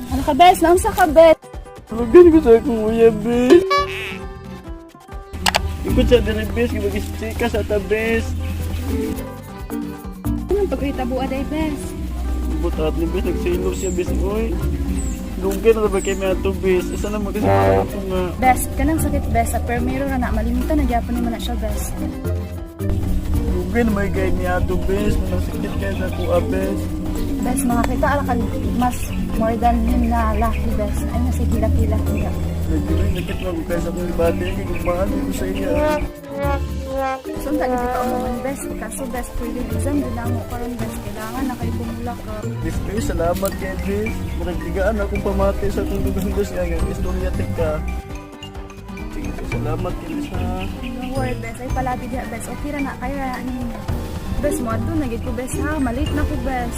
Ano ka, bes? Naunsa ka, bes? Lugin ko sa akong uyab, bes. Ikot sa diri, bes, kay mag-chika sa ta, bes. Anong pagkahitabo aday, bes? Butat ni bes, nagsilo siya, bes, oy. Lugin na ba kay mi ato, bes? Isa na magkasama ko nga. Bes, kanang sakit, bes. Sa permiro na na, malimutan na gyapon ni man na siya, bes. Lugin na may kay mi ato, bes. Manang sakit kay sa kuha, bes. Bes, makakita ala ka mas more than him na laki, bes. Ay, nasa kila-kila niya. Nagduloy, nakit mo ko kaya sa akong ibati. Kaya ko sa iya. So, unta gid ka umuman, bes. Kaso, bes, prelim exam din na mo karon, bes. Kailangan na kayo pumula ka. Bes, bes, salamat kay bes. Murag akong pamati sa akong dugang bes. Nga, nga, istorya ka. Sige, salamat kay bes, ha. Don't worry, bes. Ay, palabi diha, bes. Okay ra na. Kaya ra na ninyo. Bes, mo ato na gid ko, bes, ha. Malate na ko, bes.